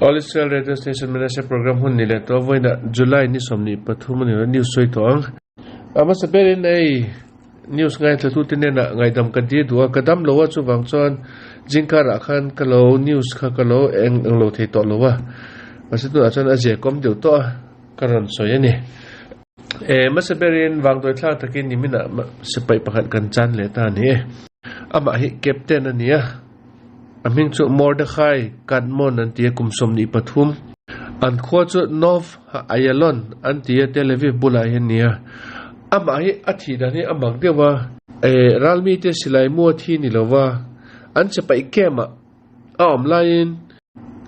All Israel Radio Station Menashe program hun ni leh tawh vawiinah July ni 23 a ni lo news sawi tawh ang. A hmasa berin ei news ngaithla tute hnenah ngaidam ka dir duh a, ka dam lo a chuvang chuan zingkarah khan ka lo news kha ka lo eng eng lo thei tawh lo a, mahse tunah chuan a zia kawm deuh tawh a ka rawn sawi a ni. E hmasa berin vangdawi thlak takin niminah sipai pakhat kan chan leh ta a ni e. Amah hi captain a ni a. A hming chu Mordechai Kadmon an ti a, kum 23. An khua chu Nov Ayalon an ti a, Tel Aviv bulah hian a ni a. Amah hi a thih dan hi a mak deuh a. Ralmite silai mu a thi ni lo va, an che paih kem a, a awm laiin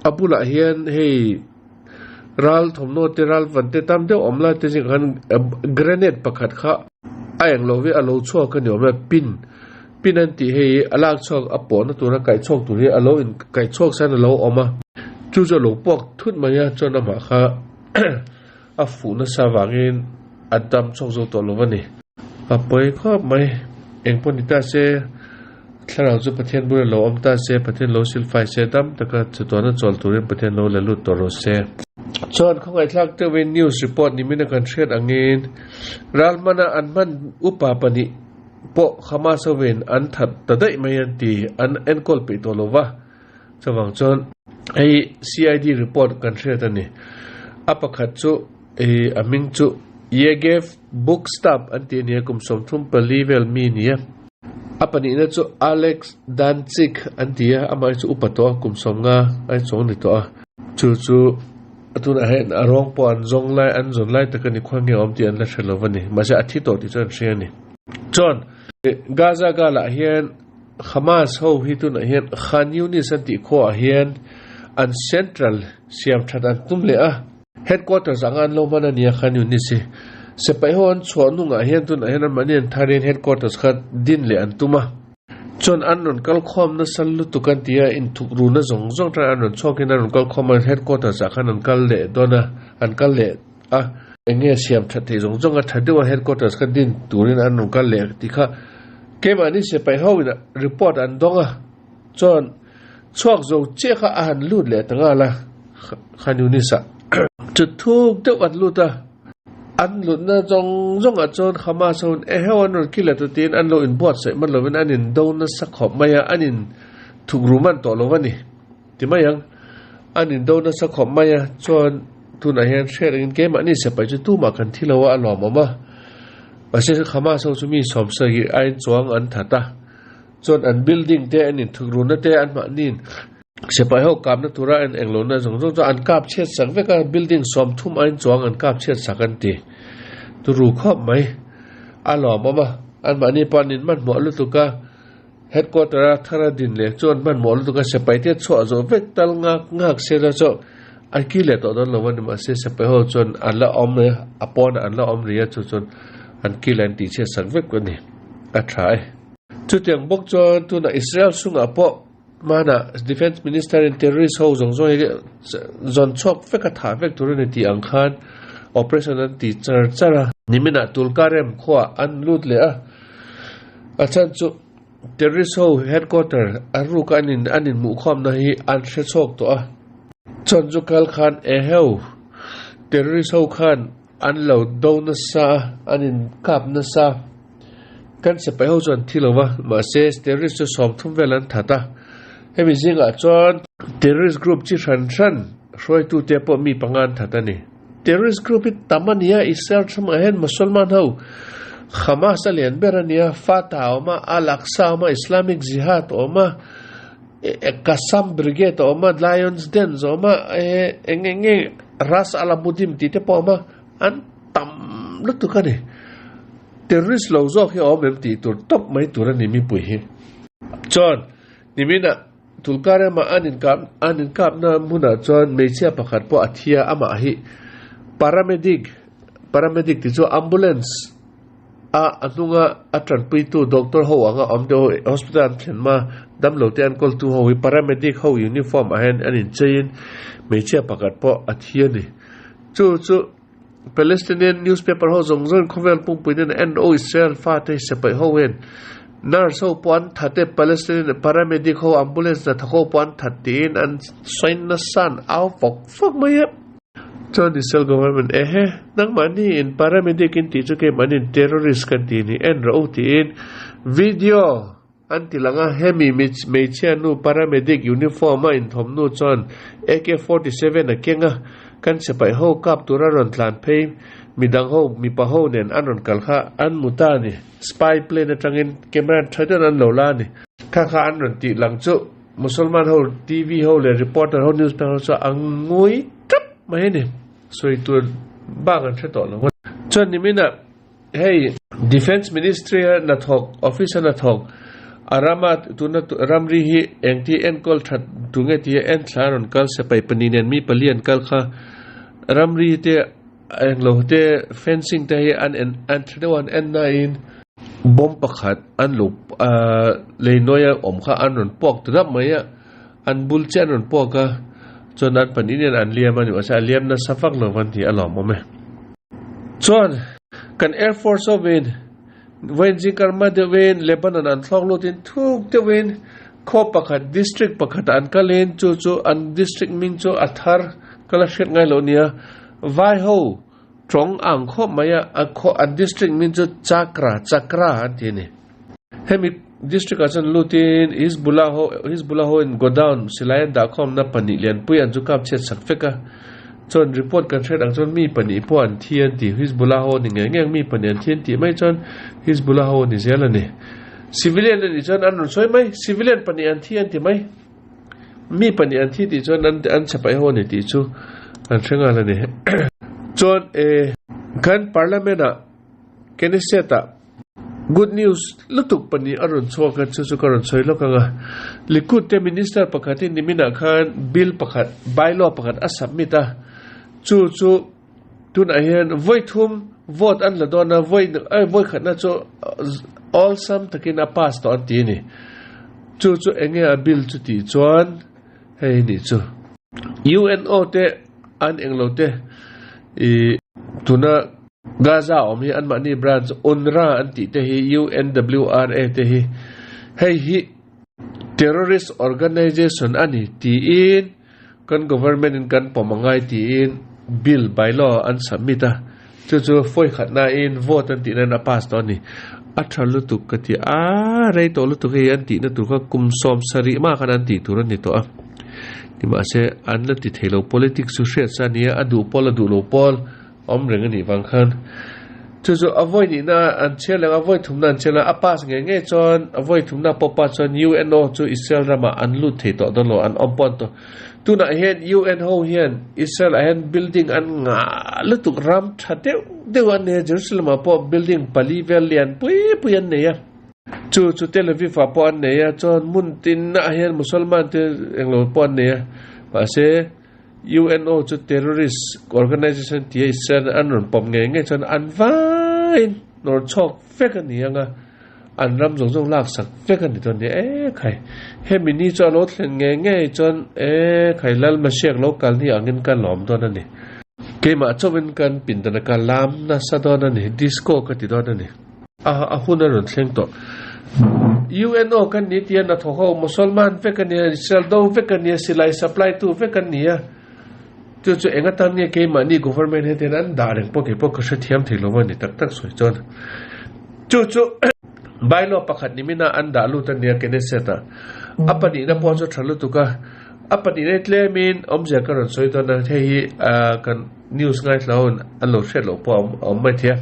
a bulah hian hei ral thawmhnaw te ral van te tam deuh awm lai te zingah khan grenade pakhat kha a eng lo ve a lo chhuak a ni awm e, pin. Pin an tih hei a lak chhuak a pawhna tura kaih chhuak tur hi a lo in kaih chhuak san a lo awm a, chu chu a lo puak thut mai a, chuan amah kha a fuh nasa vangin a dam chhuak zo tawh lo a ni. A pawi khawp mai, eng pawh ni ta se, thlarau chu Pathian bula lo awm ta se, Pathian lo silfai se, dam taka chatuahna chawl turin Pathian lo la lut tawh rawh se. Chuan khawngaihthlak deuhin news report nimin a kan hriat angin Ralhmana an hman upa pahnih pawh Hamas hovin an that ta daih mai an ti, an enkawl peih tawh lo va. Chuvang chuan hei CID report kan hriat a ni. A pakhat chu ih a hming chu Yegev Buchstab an ti a ni a, kum 34 vel mi a ni a. A pahnihna chu Alex Dancyg an ti a, amah hi chu upa tawh a, kum 50 a chuang ni tawh a. Chu chu a tunah hian a rawng pawh an zawng lai, an zawn lai tak a ni, khawi nge a awm tih an la hre lo va ni. Mahse a thi tawh tih chu an hria a ni. Chuan Gaza galah hian Hamas ho hi tunah hian Khan Yunis an tih khuaah hian an central siam that an tum leh a. Headquarters anga an lo hman a nia Khan Yunis hi. Sipai ho an chhuah nungah hian tunah hian anmahni an tharin headquarters kha din leh an tum a. Chuan an rawn kal khawm nasa lutuk an ti a, inthuk runa zawng zawng tan an rawn chhuakin an rawn kal khawm a, headquarters ah khan an kal leh dawn a, an kal leh a. Eng nge siam that theih zawng zawng a tha deuh a headquarters kha din turin an rawn kal leh tih kha keimahni sipai ho in report an dawng a, chuan chhuak zo chiah kha a han lut leh ta nghal a Khan Yunis ah chu thuk deuh an lut a, an lutna zawng zawng ah chuan Hamas ho in eheu an rawn kil leh ta tiin an lo inbuatsaih man lovin an indo nasa khawp mai a, an in thuk ru man tawh lo a ni. Ti mai ang, an indo nasa khawp mai a, chuan tunah hian hriat angin keimahni sipai chu tumah kan thi lo a, a lawmawm a. Mahse Hamas ho chu mi sawmsa hi a inchuang an that a, chuan an building te an inthuk-runa te an mahniin sipai ho kapna tura an englohna zawng zawng chu an kap chhiat sak vek a, building 30 a inchuang an kap chhiat sak an ti. Turu khawp mai, a lawmawm a, anmahni pawh an inhmanhmawh lutuk a. Headquarter a thar a din leh chuan hmanhmawh lutuk a sipai te chhuah zawh vek tal ngak ngak se la chu an ki leh tawh dawn lo a ni mahse sipai ho chuan an la awm rih a a pawnah an la awm rih a chu chuan an ki leh an tih chhiat sak vek a ni a tha e. Chutiang bawk chuan tunah Israel chungah pawh hmanah Defence Minister in terrorist ho zawng zawng hi zawn chhuak vek a thah vek tur a ni tih ang khan operation an ti char char a. Niminah Tulkarem khuaah an lut leh a. A chhan chu terrorist ho headquarter an ruk a an an inhmuhkhawmna hi an hre chhuak tawh a. Chuan chu kal khan eheu terrorist ho khan an lo do nasa a, an inkap nasa. Kan sipai ho chu an thi lo va, mahse terrorist chu 30 vel an that a. Hemi zingah chuan terrorist group chi hran hran hruaitute pawh mi panga an that a ni. Terrorist group hi tam a nia, Israel thamah hian Musalman ho Hamas a lian ber a nia, Fatah a awm a, Al Aqsa a awm a, Islamic Jihad a awm a, Qassam Brigade a awm a, Lions Den a awm a, eng eng nge Ras Al Amudim tih te pawh a awm a, an tam lutuk a ni. Terrorist lo zawk hi a awm em tih tur tawp mai tur a ni mipui hi. Chuan niminah Tulkarema an inkap an inkapna hmunah chuan hmeichhia pakhat pawh a thi a, amah hi paramedic paramedic tih chu ambulance a a hnunga a tanpuitu doctor ho anga awm deuh hospital an thlen hma damlo te an kawltu ho hi paramedic ho uniform ah hian an incheiin hmeichhia pakhat pawh a thi a ni. Chu chu Palestinian newspaper ho zawng zawngin khawvel pumpuiin an en aw Israel fate hi sipai ho hian. Nurse ho pawh an that e, Palestinian paramedic ho, ambulance hnathawk ho pawh an that tiin an sawi nasa an au fawk fawk mai a. Chuan Israel government, Ehe, nangmahni in paramedic in tih chu keimahni terrorist kan tih ni, en rawh u tiin video An ti lang a, hemi hmeichhia nu paramedic uniform a inthawm nu chuan AK 47 a keng a, kan sipai ho kap tura rawn tlan phei midang ho mipa ho nen an rawn kal kha an mu ta a ni. Spy plane atangin camera tha deuhin an lo la a ni. Kha kha an rawn tih lang chu Musalman ho TV ho leh reporter ho newspaper ho chu a ngui tap mai a ni. Sawi tur bak an hre tawh lo. Chuan niminah Hei Defence Ministry a hnathawk, office a hnathawk, a rama tuna ramri hi engti enkawl that tu nge tia en thla a rawn kal sipai pahnih nen mi pali an kal kha ramri te englo te fencing te hi an en an tha deuh a an en nain bomb pakhat an lo ahh lei nawi a awm kha an rawn puak ta dap mai a an bul chiah an rawn puak a chuan an pahnih nen an liam a ni mahse a liam nasa vak lo van tih a lawmawm e. Chuan kan Air Force hovin vawiin zingkar hma deuhin Lebanon an thlawk lutin thuk deuhin khaw pakhat district pakhatah an kalin chu chu an district hming chu a thar ka la hriat ngai loh nia vai ho tawng ang khawp mai a a khaw an district hming chu Chakra Chakra an ti a ni. Hemi district ah chuan lutin Hizbullah ho Hizbullah ho in godown silai an dahkhawmna pahnih lianpui an chu kap chhiat sak vek a, chuan report kan hriat ang chuan mi pahnih pawh an thi an ti, Hizbullah ho ni ngei ngei ang mi pahnih an thi an tih mai chuan Hizbullah ho ni zel a ni. Civilian a nih chuan an rawn sawi mai, civilian pahnih an thi an ti mai, mi pahnih an thi tih chuan an an chhe paih ho a ni tih chu an hre nghal a ni. Chuan e kan parliament ah Knesset ah Good news lutuk pahnih a rawn chhuak a, chu chu ka rawn sawi lawk ang a. Likud te minister pakhatin niminah khan bill pakhat, bylaw pakhat a submit a, chu chu tunah hian vawi thum vote an la dawn a, vawi vawi khatna chu awlsam takin a pass tawh an ti a ni. Chu chu eng nge a bill chu tih chuan hei nih chu. UNO te an englo te ih tuna Gaza awm hi anmahni branch UNRWA an tih te hi UNWRA te hi hei hi terrorist organization a ni tiin kan government in kan pawm angai tiin bill by law an submit a chu chu fawi khatna in vote an tih nan a pass tawh a ni a tha lutuk ka ti a rei tawh lutuk hei an tihna tur kha kum sawm sarih mah khan an tih tur a ni tawh a nimahse an la ti thei lo politics chu hriat sa a nia a duh pawl a duh lo pawl. Awm reng a nih vang khan chu chu a vawi nihna an chhiar leh a vawi thumna an chhiar leh a pass ngei ngei chuan a vawi thumna pawh pass chuan UNO chu Israel ramah an lut thei tawh dawn lo an awm pawh an tawh. Tunah hian UN ho hian Israel ah hian building an ngah lutuk ram tha deuh deuh an nei a Jerusalem ah pawh building pali vel lian pui pui an nei a. Chu chu Tel Aviv ah pawh an nei a chuan hmun tinah hian Musalman te englo pawh an nei a mahse UNO chu terrorist organization tia Israel an rawn pawm ngei ngei chuan an vaiin nawr chhawk vek a ni ang a, an ram zawng zawng lak sak vek a ni dawn nia. E khai, hemi ni chu a lo thlen ngei ngei chuan e khai Lal Masiak lo kal ni angin ka lawm dawn a ni. Keimah chauhin kan pindan a ka lam nasa dawn a ni, disco ka ti dawn a ni. A hun a rawn thleng tawh. UNO kan ni tia hnathawk ho Musalman vek a nia, Israel do vek a nia, silai supply tu vek an nia. Chu chu eng atan nge keimahni government hetian an dah reng pawh kei pawh ka hrethiam thei lo a ni tak tak sawi chuan. Chu chu bylaw pakhat ni mina an dah lut a nia Knesset ah. A pahnihna pawh chu tha lutuk a. A pahnihna hi tlemin awmzia ka rawn sawi dawn a, hei hi kan news ngaithla ho in an lo hriat loh pawh a awm mai thei a.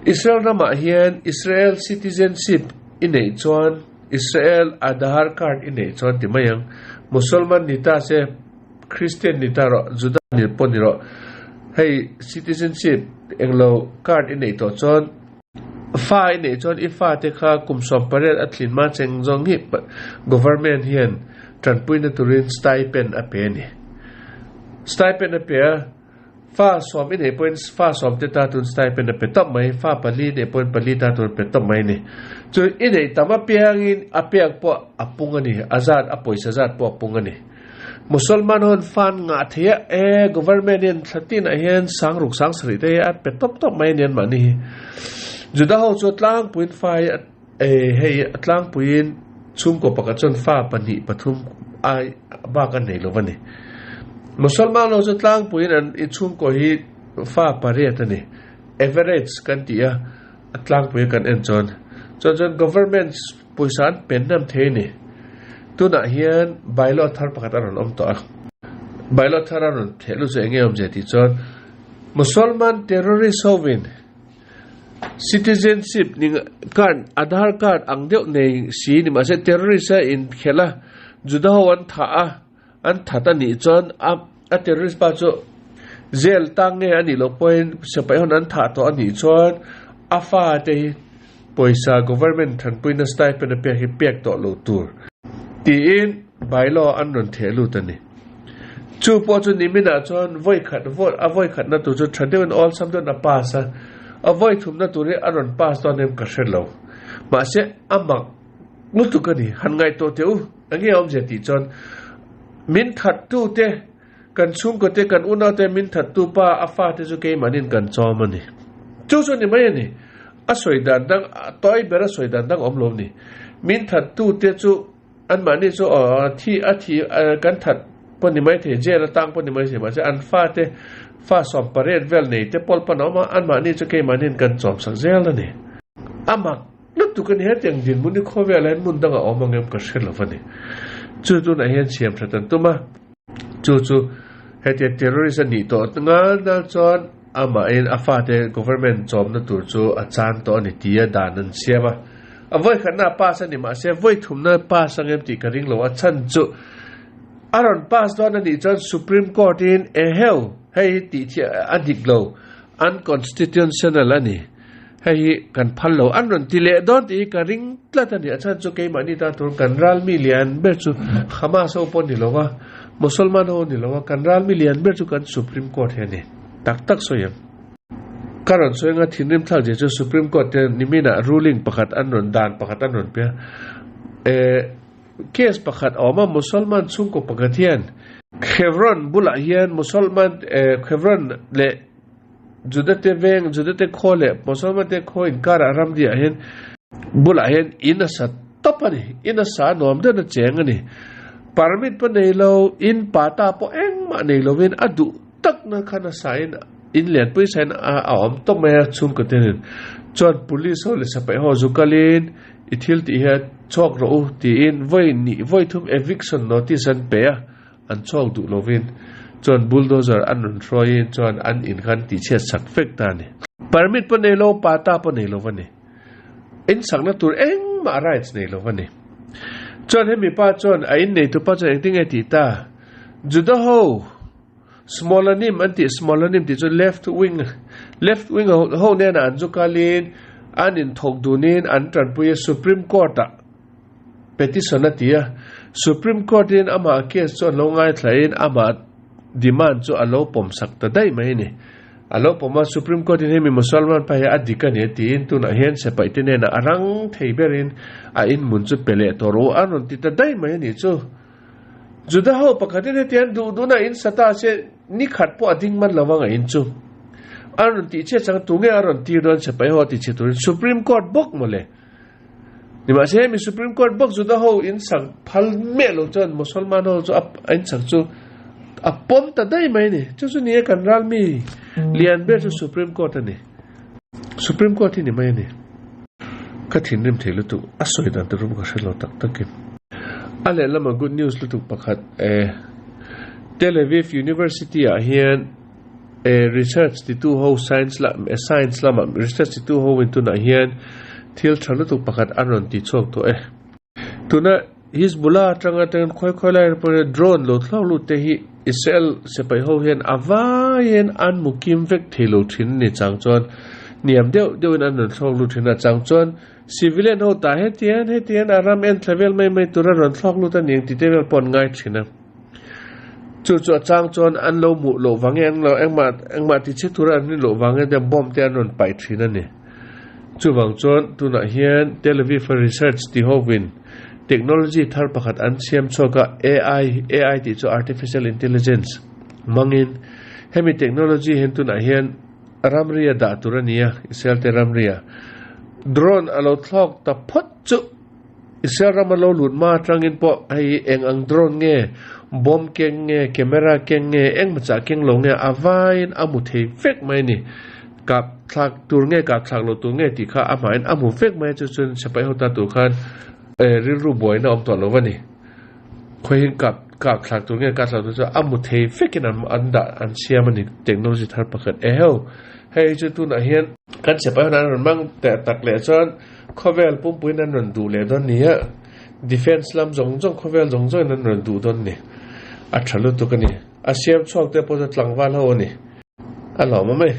Israel ramah hian Israel citizenship i neih chuan Israel Aadhaar card i neih chuan ti mai ang. Musalman ni ta se, Christian ni ta rawh, Juda ni pawh ni rawh, hei citizenship englo card i neih tawh chuan fa i neih chuan i fate kha kum 18 a thlin hma cheng zawng hi government hian tanpuina turin stipend a pe a ni. Stipend a pe a. Fa sawm i neih pawhin fa sawm te ta tun stipend a pe tawp mai, fa pali i neih pawhin pali ta tun a pe tawp mai a ni. Chu i neih tam apiangin a pek pawh a pung a ni, a zat a pawisa zat pawh a pung a ni. Musalman ho an fan ngah thei a, e government hian thla tinah hian sang ruk sang sarih te hi a pe tawp tawp mai a ni anmahni hi. Juda ho chu tlangpuiin fa hi a. Hei a tlangpuiin chhungkaw pakhat chuan fa pahnih pathum ai bak a nei lo a ni. Musalman ho chu tlangpuiin an i chhungkaw hi fa pariat a ni. Average kan tih a, a tlangpuia kan en chuan. Chuan chuan government pawisa an pen nam thei a ni. Tunah hian bylaw thar pakhat a rawn awm tawh a. Bylaw thar a rawn theh lut chu eng nge awmzia tih chuan Musalman terrorist hovin Citizenship ni card Aadhaar card ang deuh nei si ni mahse terrorist a inkhelh a, Juda ho an thah a, an that a nih chuan a a terrorist pa chu jail tang nge a nih loh pawhin sipai hawn an thah tawh a nih chuan a fa te hi pawisa government thanpuina stipend a pek hi pek tawh lo tur tiin bylaw an rawn theh lut a ni. Chu pawh chu niminah chuan vawi khat vote a vawi khatna tur chu tha deuhin awlsam deuhin a pass a, a vawi thumna tur hi a rawn pass dawn em ka hre lo. Mahse a mak lutuk a ni, han ngaihtuah teh u, enge awmzia tih chuan min thattu te, kan chhungkaw te, kan unau te min thattu pa a fate chu keimahniin kan chawm a ni. Chu chu ni mai a ni, a sawi dan dang, tawi ber a sawi dan dang awm lo ni. Min thattu te chu Anmahni chu aw thi a thi kan that pawh ni maithei, jail atang pawh ni maithei mahse an fate fa sawm pariat vel nei te pawl pawn a awm a, anmahni chu keimahniin kan chawmsak zel a ni. A mak lutuk a ni, hetiang dinhmun hi khawvelah hian hmun dangah a awm ang em ka hre lo a ni. Chu tunah hian siam that an tum a, chu chu hetia terrorist a nih tawh ngal chuan Amahin a fate government chawmna tur chu a chan tawh a ni tia dan an siam a. A vawi khatna a pass a ni mahse vawi thumna pass ang em tih ka ring lo. A chhan chu a rawn pass dawn a nih chuan Supreme Court in eheu hei hi tih thiah a dik lo, unconstitutional a ni, hei hi kan phal lo an rawn ti leh dawn tih hi ka ring tlat a ni. A chhan chu keimahni tan tur kan ralmi lian ber chu Hamas ho pawh ni lo va, Musalman ho ni lo va, kan ralmi lian ber chu kan Supreme Court hi a ni. Tak tak sawi em? Ka rawn sawi anga thinrim thlak zia chu Supreme Court te niminah ruling pakhat an rawn dan pakhat an rawn pe a. Eh, case pakhat a awm a, Musalman chhungkaw pakhat hian Chevron bulah hian Musalman eh Chevron leh Juda te veng, Juda te khaw leh Musalman te khaw inkarah ramriah hian bulah hian in a sa tawp a ni. In a sa nuam deuhin a cheng a ni. Permit pawh nei lo, in pata pawh engmah nei lovin a duh takna khan a sa in in lianpui sain a awm tawp mai a chhungkaw tenin chuan police ho leh sipai ho zu kalin i thil tih hi a chhuak rawh u tiin vawi nih vawi thum eviction notice an pe a an chhuak duh lovin chuan bulldozer an rawn hruaiin chuan an in khan tihchhiat sak vek ta a ni. Permit pawh nei lo pata pawh nei lo a ni. In sakna tur engmah rights nei lo a ni. Chuan hemi pa chuan a inneitu pa chuan engtin nge tih ta? Juda ho Smolanim an tih Smolanim tih chu left wing left wing ho nena an zu kalin an inthawk dunin an tanpui a Supreme Court ah petition a ti a Supreme Court in amah case chu an lo ngaithlain amah demand chu a lo pawmsak ta daih mai a ni. A lo pawm a Supreme Court in hemi Musalman pa hi a dik a ni a tiin tunah hian sipai te hnenah a rang thei berin a inhmun chu pe leh tawh rawh u a rawn ti ta daih mai a nih chu. Juda ho pakhatin heti an duh dun a in sa ta se ni khat pawh a ding man lo ang a in chu. A rawn tih chhiat chang tunge a rawn tir dawn sipai ho a ti chhe turin Supreme Court bawk mawle. Nimahse hemi Supreme Court bawk Juda ho in sak phal miah lo chuan Musalman ho chu a in sak chu a pawm ta daih mai a ni. Chu chu ni e kan ral mi lian ber chu Supreme Court a ni. Supreme Court hi ni mai a ni. Ka thinrim thei lutuk a sawi dan te rum ka hre lo tak takin. A lehlam a good news lutuk pakhat e Tel Aviv University ah hian e research titu ho science la science lama research titu ho in tunah hian thil tha lutuk pakhat an rawn ti chhuak tawh e. Tuna Hizbullah atanga tengin khawi khawi lai pawh hian drone lo thlawk lut te hi Israel sipai ho hian a vaiin an mu kim vek thei lo thin a ni chang chuan hniam deuh deuhin an rawn thlawk lut thin a chang chuan civilian ho tah hetiang hetiang a ram en thla vel mai mai tura rawn thlawk lut a ni ang tih te vel pawh an ngai thin a chu chu a chang chuan an lo hmuh loh vang nge englo engmah engmah ti chhe tura an rin loh vang nge bomb te an rawn paih thin a ni. Chuvang chuan tunah hian Tel Aviv a research ti hovin technology thar pakhat an siam chhuak a, AI, AI tih chu Artificial Intelligence, hmangin hemi technology hian tunah hian ramria dah tur a ni a, Israel te ramria. Drone a lo thlawk ta phawt chu Israel rama lo lut hma atangin pawh hei eng ang drone nge, bomb keng nge, camera keng nge, engmah chah keng lo nge a vaiin a hmu thei vek mai a ni. Kap thlak tur nge kap thlak lo tur nge tih kha a hmain a hmu vek mai a chu chuan sipai ho ta tur khan rilru buaina a awm tawh lo a ni. Khawihin kap kap thlak tur nge kap thlak tur chu a hmu thei vekin an an dah an siam a ni technology thar pakhat eheu. Hei chu tunah hian kan sipai hunah an rawn hmang teh tak leh chuan khawvel pumpuiin an rawn duh leh dawn ni a, defence lam zawng zawng khawvel zawng zawngin an rawn duh dawn ni. A tha lutuk a ni. A siam chhuak te pawh chu tlangval ho a ni. A hlauhawm a mai.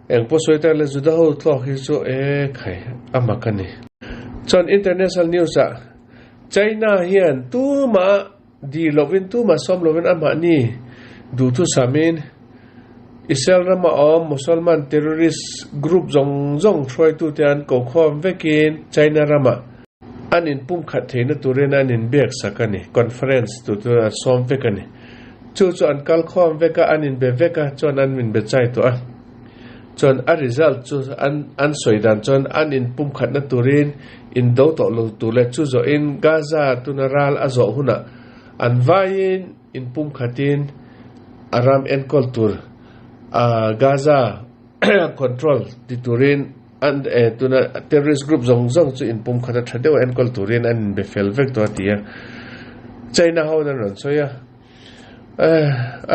Eng pawh sawi ta le Juda ho tlawk hi chu e khai a mak a ni. Chuan international news ah China hian tumah Dih lovin tumah sawm lovin amahni duhthusamin Israel rama awm Musalman terrorist group zawng zawng hruaitute an kokhawm vekin China rama an inpumkhat theihna turin an inbiaksak a ni, conference tur chu an sawm vek a ni. Chu chu an kalkhawm vek a, an inbe vek a, chuan an inbe chai tawh a. Chuan a result chu an an sawi dan chuan an inpumkhatna turin indo tawh lo tur leh chu zawhin Gaza tuna ral a zawh hunah an vaiin inpumkhatin a ram enkawl tur a Gaza control ti turin an tuna terrorist group zawng zawng chu inpumkhat a tha deuh a enkawl turin an inbe fel vek tawh a ti a. China ho in an rawn sawi a.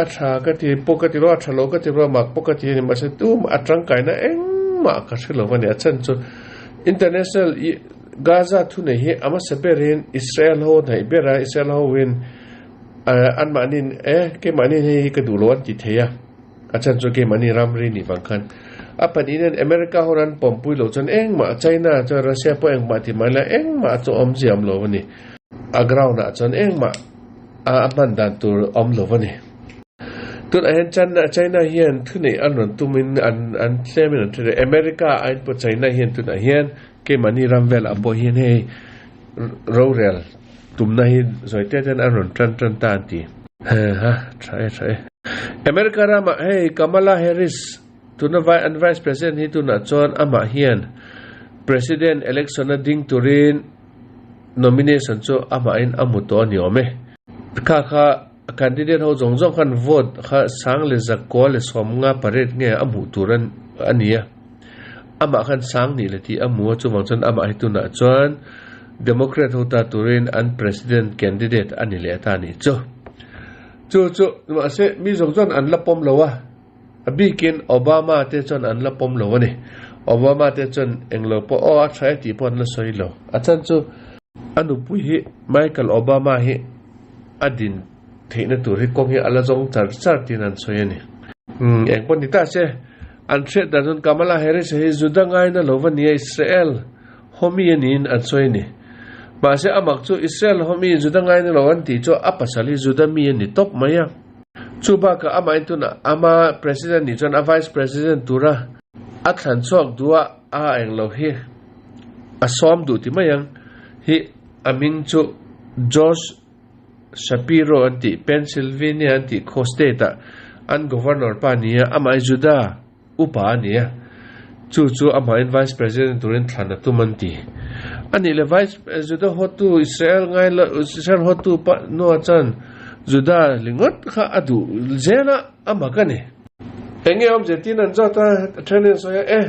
A tha ka ti pawh ka ti lo a, a tha lo ka ti lo a, mak pawh ka ti a ni. Mahse tumah a tangkaina engmah ka hre lo a ni. A chhan chu international Gaza thunei hi a hmasa berin Israel ho hnaih ber a, Israel hoin anmahniin e keimahniin hei hi ka duh lo an ti thei a. A chhan chu keimahni ramri nih vang khan a pahnih hian America ho ran pawmpui loh chuan engmah China chuan Russia pawh engmah ti mai la engmah chu awm ziam lo a ni. A ground ah chuan engmah a hman dan tur awm lo a ni. Tunah hian China China hian thuneih an rawn tumin an an tlemin an hre America aiin pawh China hian tunah hian keimahni ram velah pawh hian hei rorel tumna hi zawi te ten an rawn tan tan ta an ti. He ha tha e tha e. America ramah hei Kamala Harris tuna vai an vice president hi tunah chuan amah hian president election a ding turin nomination chu amahin a hmu tawh a ni awm e. Kha kha candidate ho zawng zawng khan vote kha sang leh zakua leh sawmnga pariat nge a hmuh tur a ni a. Amah khan sang nih leh tih a hmu a, chuvang chuan amah hi tunah chuan Democrat ho ta turin an president candidate a ni leh ta a nih chu. Chu chu mahse mi zawng chuan an la pawm lo a. A bikin Obama te chuan an la pawm lo a ni. Obama te chuan englo pawh aw a tha e tih pawh an la sawi lo. A chhan chu a nupui hi Michael Obama hi a din theihna tur hi kawng hi a la zawng char char tiin an sawi a ni. Umm eng pawh ni ta se, an hriat dan chuan Kamala Harris hi Juda ngaina lo va nia Israel homi a niin an sawi a ni. Mahse amak chu Israel homi Juda ngaina lo an tih chu a pasal hi Juda mi a ni tawp mai a. Chu bakah amahin tunah ama President nih chuan a Vice President tura a thlan chhuak duh a, a eng lo hi a sawm duh ti mai ang hi a hming chu Josh Shapiro an tih Pennsylvania an tih khaw state ah an Governor pa a ni a, amah hi Juda upa a ni a, chu chu amahin Vice President turin thlan a tum an ti. A nih le Vice Juda hawtu Israel ngai lo Israel hawtu pa Noah chuan Juda ringawt kha a duh zel a, a mak a ni. Eng nge awmzia tiin an zawt a, a then in a sawi a, e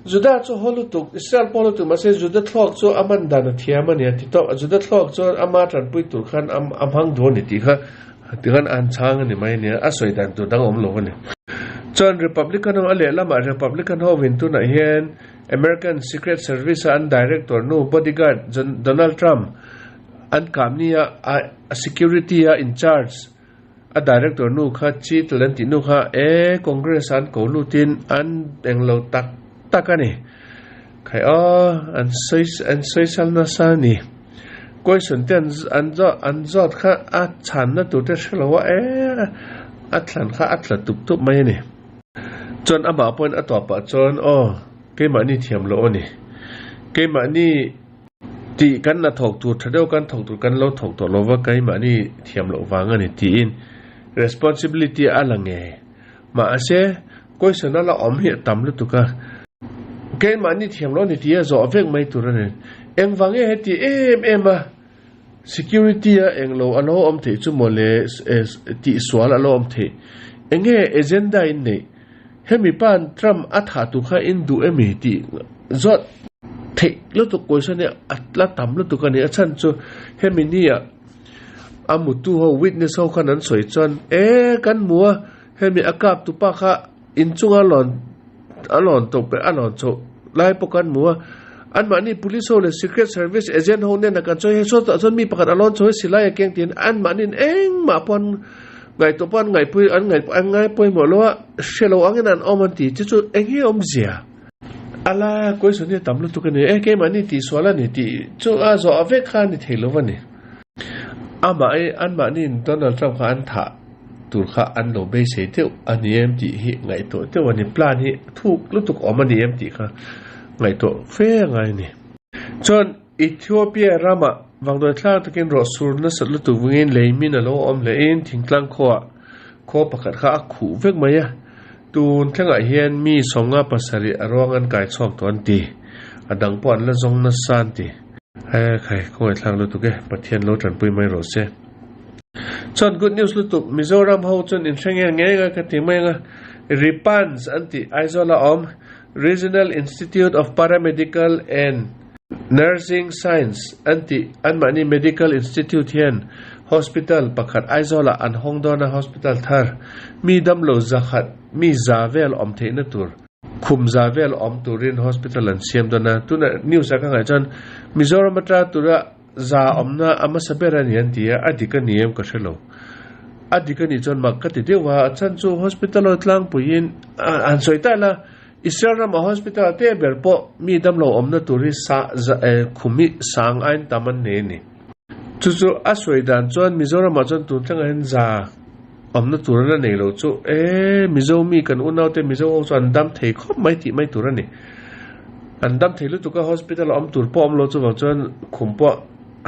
Juda chu haw lutuk, Israel pawh lutuk mahse Juda thluak chu a man dan a thiam a ni a ti tawp a, Juda thluak chuan ama tanpui tur khan a hmang duh a ni tih kha Tikhan an chhang a ni mai nia, a sawi dan tur dang a awm lo a ni. Chuan Republican ho a lehlamah Republican ho vin tunah hian American Secret Service a an director nu bodyguard Donald Trump an kamni a a security a in charge a director nu kha Cheatle an tih nu kha e Congress a an ko lutin an englo tak tak a ni. Khai aw an sawi an sawisal nasa a ni. Question te an an zawt an zawt kha a chhanna tur te hre lo a e a thlan kha a tla tup tup mai a ni. Chuan amah pawhin a tawpah chuan aw keimahni thiam loh a ni. Keimahni tih kan la thawk tur tha deuh kan thawk tur kan lo thawk tawh lo va keimahni thiam loh vang a ni tiin responsibility a la nge. Mahse question a la awm hi a tam lutuk a. Keimahni thiam loh a ni tih a zawh vek mai tur a ni. Engvang nge heti em em a security a englo a lo awm theih chu maw le tih sual a lo awm theih. Enge agenda in neih? Hemi pa'n Trump a thah tur kha in duh emi tih zawt theih lutuk question hi a la tam lutuk a ni. A chhan chu hemi nia a mutu ho witness ho khan an sawi chuan e kan hmu a hemi a kap tu pa kha inchunga lawn a lawn tawp a lawn chhoh lai pawh kan hmu a anmahni police ho leh secret service agent ho nena kan sawi hei sawtah chuan mi pakhat a lawn chho hi silai a keng tiin anmahniin engmah pawh an ngaihtuah pawh an ngaihpui an ngaih an ngai pawimawh lo a hre lo angin an awm an ti chu chu eng nge awmzia a laia question hi a tam lutuk a ni e keimahni tihsual a ni tih chu a zawh vek kha a ni thei lo a ni. Amah i anmahniin Donald Trump kha an thah tur kha an lo beisei deuh a ni em tih hi ngaihtuah deuh a ni. Plan hi thuk lutuk awm a ni em tih kha ngaihtuah fe a ngai a ni. Chuan Ethiopia ramah vangdawi thlak takin rawh sur nasat lutuk vangin lei min a lo awm hlein thingtlang khuaah khaw pakhat kha a khuh vek mai a. Tun thlengah hian mi 57 a ruang an kai chhuak tawh an ti. A dang pawh an la zawng nasa an ti. He khai khawngaih thlak lutuk e, Pathian lo tanpui mai rawh se. Chuan good news lutuk Mizoram ho chuan in hre nge nge nga ka ti mai anga RIPANS an tih Aizawl a awm Regional Institute of Paramedical and Nursing Science an tih anmahni Medical Institute hian Hospital pakhat Aizawl ah an hawng dawn a Hospital thar mi damlo zakhat mi za vel awm theihna tur Khum za vel awm turin hospital an siam dawn a, tunah news ah ka ngaih chuan Mizoram ata tura za awmna a hmasa ber a ni an ti a, a dik a ni em ka hre lo. A dik a nih chuan mak ka ti deuh a, a chhan chu hospital aw tlangpuiin han sawi ta ila Israel rama hospital te ber pawh mi damlo awmna tur hi sa za khum hi sang aiin tam an nei a ni. Chu chu a sawi dan chuan Mizoramah chuan tun thlengah hian za awmna tur an la nei lo chu e Mizo mi kan unaute Mizo ho chu an dam thei khawp mai tih mai tur a ni. An dam thei lutuk a hospital a awm tur pawh awm lo chuvang chuan khum pawh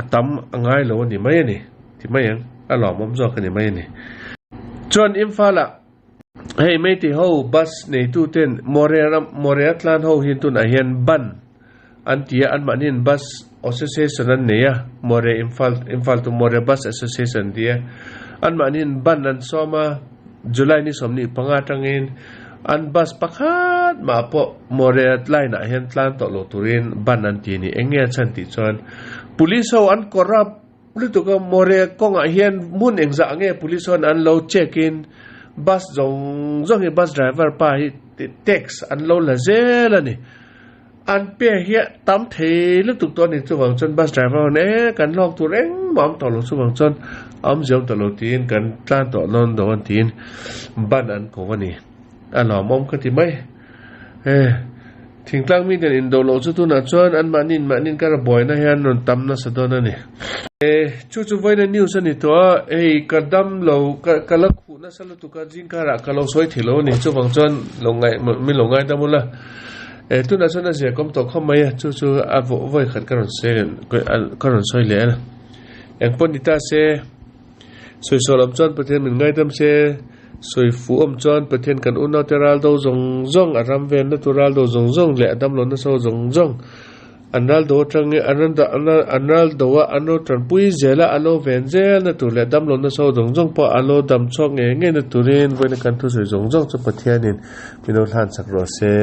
a tam a ngai lo a ni mai a ni ti mai ang a lawmawm zawk a ni mai a ni. Chuan Imphal ah hei Meitei ho bus neitu ten Moreh ram Moreh a tlan ho hi tunah hian ban An ti a, anmahniin Bus Association an nei a, Moreh Imphal, Imphal to Moreh Bus Association an ti a. Anmahniin ban an sawm a, July ni 25 atangin an bus pakhat mah pawh Moreh line ah hian tlan tawh lo turin ban an ti a ni. Eng nge a chhan tih chuan Police ho an corrupt lutuk a, Moreh kawngah hian hmun engzah nge Police ho an lo check in bus zawng zawng hi bus driver pa hi tax an lo la zel a ni. An pe hi a tam thei lutuk tawh a ni chuvang chuan bus driver ho e kan lawk tur engmah awm tawh lo chuvang chuan a awm ziam tawh lo tiin kan tlan tawh dawn lo an tiin ban an ko a ni a lawmawm ka ti mai e thingtlang mi nen indo loh chu tunah chuan an mahni in mahni in kar a buaina hian rawn tam nasa dawn a ni e chu chu vawiina news a ni tawh a hei ka dam lo ka ka la khuh nasa lutuk a zingkarah ka lo sawi thei lo a ni chuvang chuan lo ngaih min lo ngaidam ula. E tunah chuan a zia kawm tawh khawp mai a, chu chu a vawi khat ka rawn sawi ka rawn sawi leh a. Eng pawh ni ta se, sawi sual awm chuan Pathian min ngaidam se, sawi fuh awm chuan Pathian kan unaute ral do zawng zawng, a ram venna tur ral do zawng zawng leh a damlo nasa zawng zawng an ral do atangin an ram an ral do a an lo tanpui zel a, a lo ven zelna tur leh damlo nasa zawng zawng pawh a lo dam chhuak ngei ngei na turin vawiina kan thusawi zawng zawng chu Pathianin min lo hlan chak rawh se.